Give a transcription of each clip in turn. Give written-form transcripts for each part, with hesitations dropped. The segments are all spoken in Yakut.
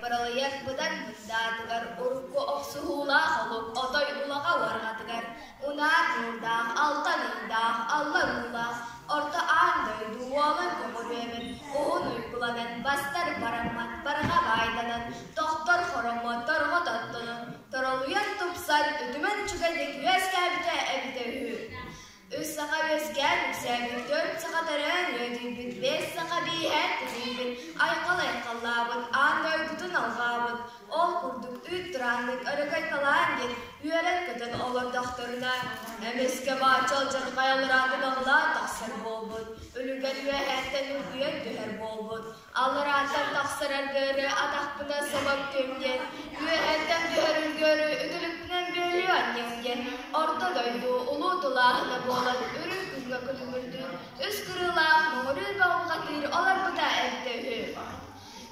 Быралыйар быдан бындаатыгар урукку охсуһуулаах олук отой улаха уорҕатыгар унаар нуурдаах, алтан ыйдаах, аллар уулаах, орто аан дойду уолан көҕүрүөмүн уһун уйгуланан, бастар бараммат барҕа баайданан, тохтор хороммот торҕо тоттонон, торолуйан тупсан, үтүмэн үчүгэйдик үөскээбитэ эбитэ үһү. Үс саха үөскээн үксээбит, төрт саха төрөөн үөдүйбүт, биэс саха бииһээн тэнийбит, айхал айхаллаабыт, аан дойдутун алҕаабыт, ол курдук үүт турааннык өрөгөй талаан диэн үөрэн-көтөн олордохторуна, эмискэ баачча алдьархай аллараатын аҕылаан тахсар буолбут, үлүгэр үөһээттэн үргүйэн түһэр буолбут, Алларааттан тахсар аргыары атахпынан соботтуом диэн, үөһэттэн түһэр үргүөрү үтүлүкпүнэн бүөлүү анньыам диэн, орто дойду улуу тулааһына буолан үрүҥ күҥҥэ күлүмүрдүүр, үс кырыылаах муҥуруур бөҕүлҕатыыр олорбута эбитэ үһү.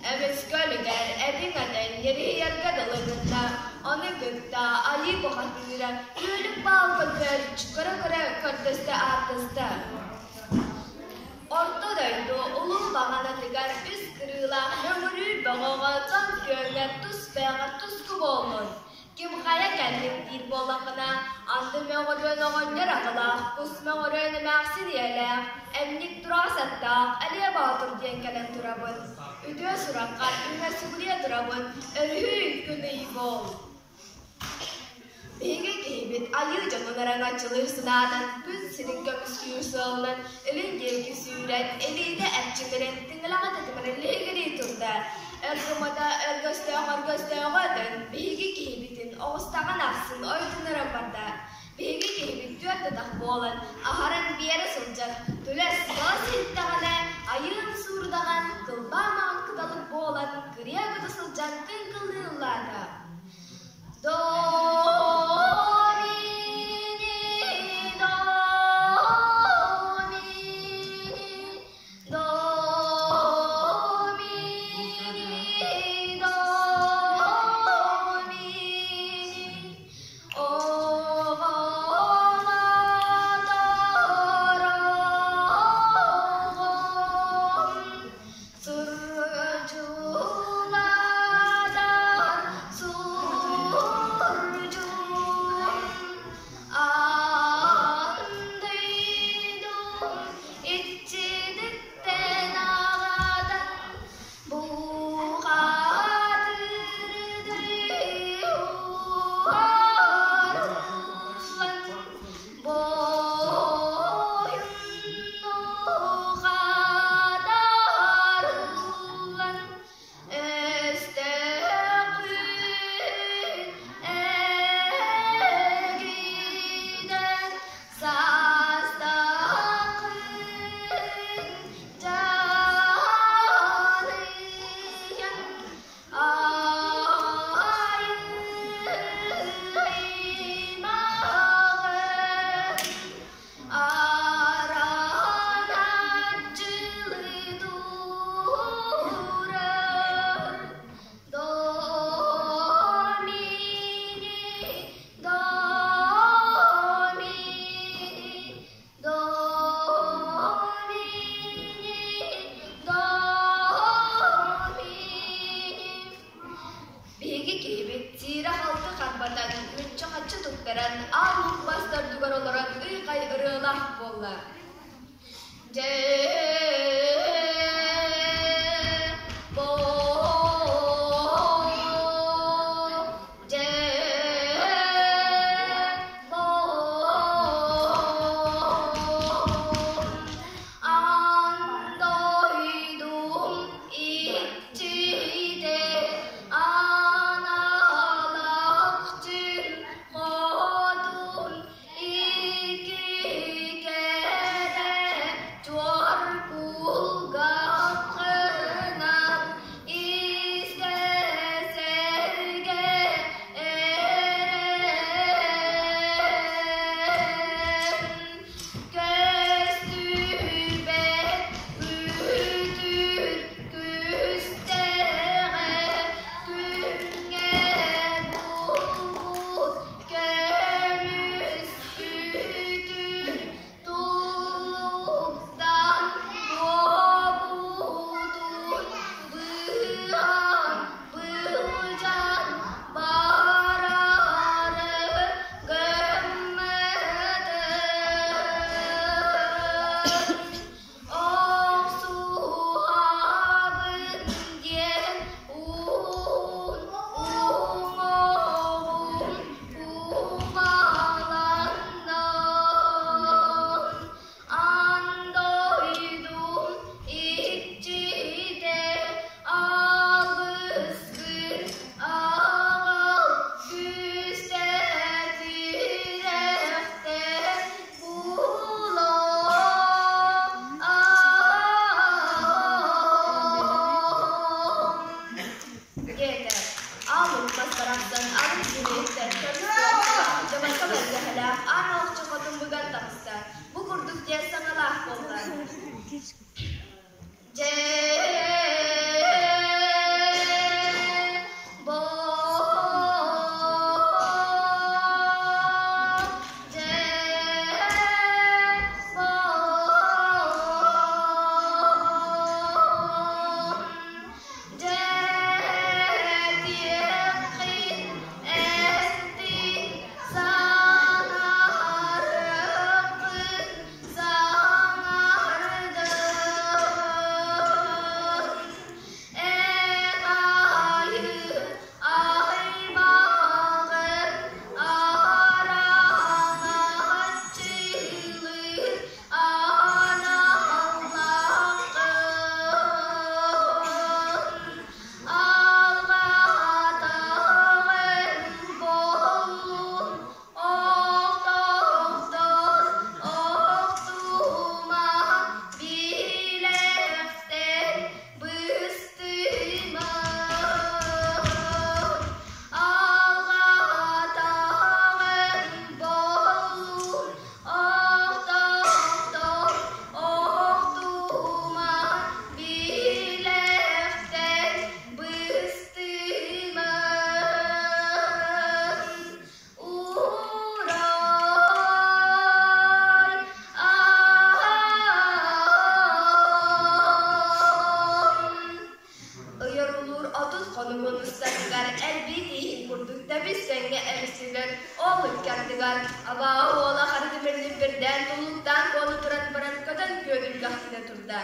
Эмискэ үлүгэр этиҥ этэн ньириһийэргэ дылы гынна, ону кытта айыы бухатыыра үөлүк баал көрбөөччү көрө-көрө көрдөстө-ааттаста. Орто дойду улуу баҕанатыгар үс кырыылаах мөҥүрүүр бөҕөҕө дьон күөҥҥэ тус бэйэҕэр туску буоллун. Ким хайа кэллим диир буоллаххына, анды мөҕүрүөн оҕонньор аҕалаах, кус мөҕүрүөн эмээхсин ийэлээх, эмньик тураҕас аттаах Элиэ Боотур диэн кэлэн турабын. Үтүө сураххар үҥэ сүгүрүйэ турабын, өрүһүй күн ый буол. Биһиги киһибит айыы дьонун араҥаччылыыр санаатан, күн сирин көмүскүүр сыалынан илин диэки сүүрэн, илиитэ эрчимирэн, тыҥыраҕа тэтимирэн лиһигирии турда. Өр гыммата өргөстөөх өргөстөөҕү өтөн, биһиги киһибитин оҕустаҕын ахсын ойутуннаран барда. Биһиги киһибит түөрт атах буолан, аһаран биэрэ сылдьар, түлэс балас иһиттэҕинэ, айыын суурдаҕан, кылбаа маҥан кыталык буолан, кырыйа көтө сылдьан кыҥкылыы ыллаата. До-ми-ни, до-ми-ни, до-ми-ни, до-ми-ни, оҕолотороҕум Сурдьуладан сурдьум, андыйдым иччититтэн аҕатан, бухатырдыы уһаарыллан, Буойуннуха өстөөх эгидэн саастаахын дьаарыйан Биһиги киһибит сиирэ-халты харбатан, мүччү-хаччы туттаран, аал луук мас төрдүгэр олорон ый-хай ырыалаах буолла. Дьэ, Аан дойдум иччитэ аналахчын хотун икки кэрэ чуор. хонугун устатыгар элбии тииһин курдук тэбис-тэҥҥэ эбистилэр. Ол ыккардыгар абааһы уола хары тимирлиппирдээн тулуктаан буола туран баран көтөн күөгүлгэхтинэ турда.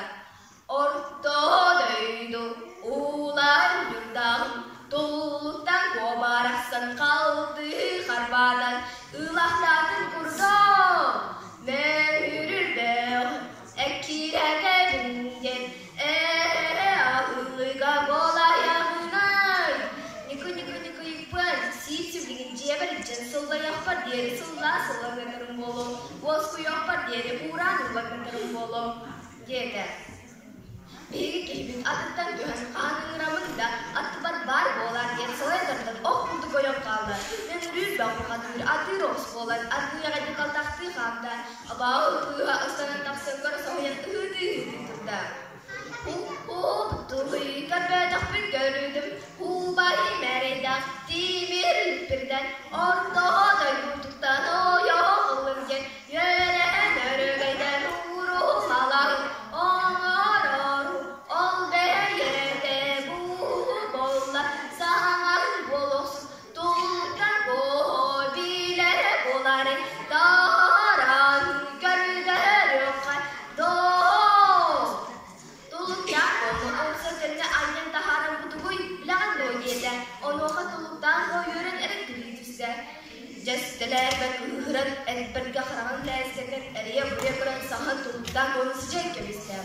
Орто дойду уулаан ньурдаҕын тулуттан куобарахсан халтыы харбаатан ыылахтаатын курдук мөһүрүрбэх эккирэтэбин диэн ээ аһылыга буолайаҕынай Ньуку-ньуку-ньукуйукпун сиир сибилигин дьиэбэр илдьэн сыллайыахпар диэри сыллаа сыллаҥнатарым буолуо, уоскуйуохпар диэри уураан ыллаҥнатарым буолуо диэтэ. Биһиги киһибит атыттан түһэн хаан ыҥырамын да аттыбар баар буолаар диэн салайа тардан ох курдук ойон хаалла. Мөҥүрүүр бөҕө хатыыр атыыр оҕус буолан аргыыйаҕа дьукалтахтыы хаамта. Абааһы кыыһа ыстанан тахсан көрө соһуйан ыһыытыы-ыһыытыы турда. Уу-уу, көрбөтөхпүн көрүдүм, убай мэрэйдээх тимир лүппүрдэн орто дойдутуттан ойох ыллым диэн үөрээн өрөгөйдөөн уруһалаһын оҥорору ол бэйэтэ бу буолла саҥаһын буолуохсун тултан буо билэрэ буоларын таһааран көрдөрүөххэ доо Тулуктаах буолла, умса кэннэ анньан таһааран бутугуй, билэҕин дуо диэтэ. Онуоха тулуктаах үөрэн эрэ күлүү түстэ. Дьэстэлээбэт кыыһыран, элбэргэ хараҕын лээстэтэн, эрийэ-буруйа көрөн саһан тулуктаах буолан сидьэн кэбистэ.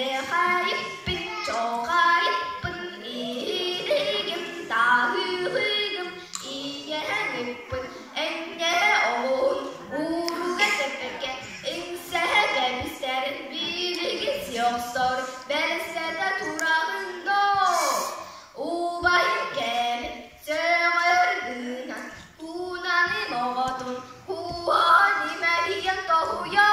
Иэхэйиппин, чоохайыппын, иһиригим, тааһыыһыгым, ийэһэҥиппин, энньэ оҕуһун ууруга тэппэккэ иҥсэһэ кэбистэрин билигин сиохсор бэлсэтэ тураҕын доо убайым кэлин сөҕөр гынан кунаным оҕотун куһаҕан имэрийэн тоһуйо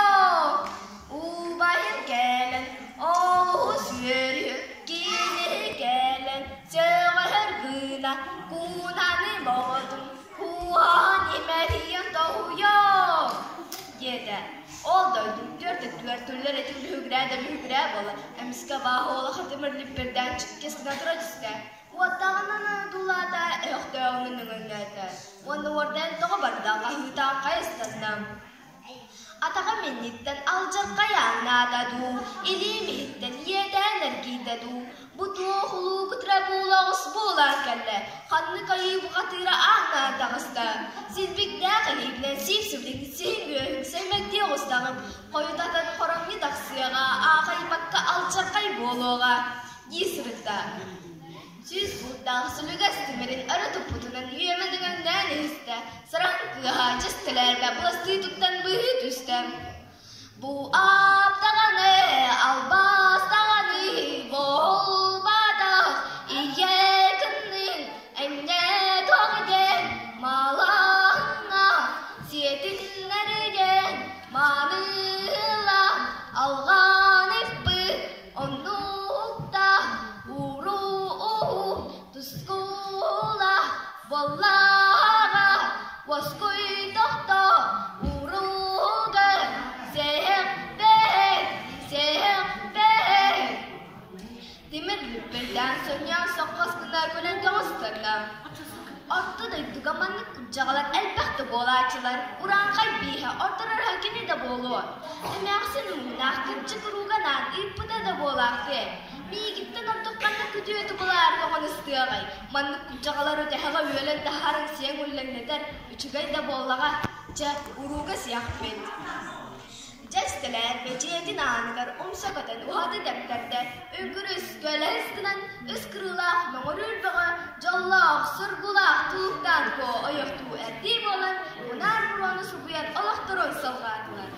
убайым кэлэн олус үөрүө кини кэлэн сөҕөр гына кунаным оҕотун куһаҕан имэрийэн тоһуйо диэтэ. Ол дойду түөрт өттүгэр түллэр этиҥ лүһүгүрээ да лүһүгүрээ буола, эмискэ абааһы уола хатымыр липпирдээн чиккэс гына тура түстэ. Уоттааҕынан одуулаата, өһөхтөөҕүнэн өҥөҥнөөтө уонна уордаан тоҕо барда, хаһыытаан хайыстанна. Атаҕым инниттэн алдьархай ааҥнаата дуу, илиим иһиттэн иэдээн эргийдэ дуу, бу туох улуу кытара буола оҕус буолан кэллэ, ханнык айыы бухатыыра ааҥнаан таҕыста, силбиктээх илиибинэн сип-сибилик сиһин үөһүн сэмэрдии оҕустаҕым, хойутатан хоромньу тахсыаҕа, аахайбакка алдьархай буолуоҕа дии сырытта. Сүүс бууттаах сүлүгэс тимирин өрө туппутунан үөмэн өҥөҥнөөн иһистэ, сараҥ кыыһа чэстэлээрбэ быластыы туттан быыһыы түстэ. Бу аптаҕаны, албас даҕаны буолбатах, ийэ кыннын энньэ тоҕо малаһына сиэтиннэригэн маныла алҕан ыппыт Оннукта уруу тускула буоллаҕа уоскуй тохто урууга сэһэппэт сэһэппэт Тимир бүппэрдээн сонньоон соххос гына күлэн көҕүстэннэ. Орто дойдуга маннык кырдьаҕалар элбэх да буолааччылар, урааҥхай бииһэ ордорор кини да буолуо. Эмээхсин муҥнаах кырдьык урууга анаан ыыппыта да буолаахтыа. Миигиттэн ордук ханнык күтүөтү булаарга хонустуоҕай? Маннык кырдьаҕалар үтэһэҕэ үөлэн таһааран сиэҥ үллэҥнэтэр, үчүгэй да буоллаҕа. Чэ, урууга сиэхпит. Дьэ истэлээр бэдьиэтин ааныгар умса көтөн уһаты тэптэрдэ, үҥкүрүс, көлөһүс гынан үс кырыылаах мөҥүрүүр бөҕө, дьоллоох, соргулаах тулуктаан куо ойохтуу эрдии буолан, унаар буруону субуйан олохторун салҕаатылар.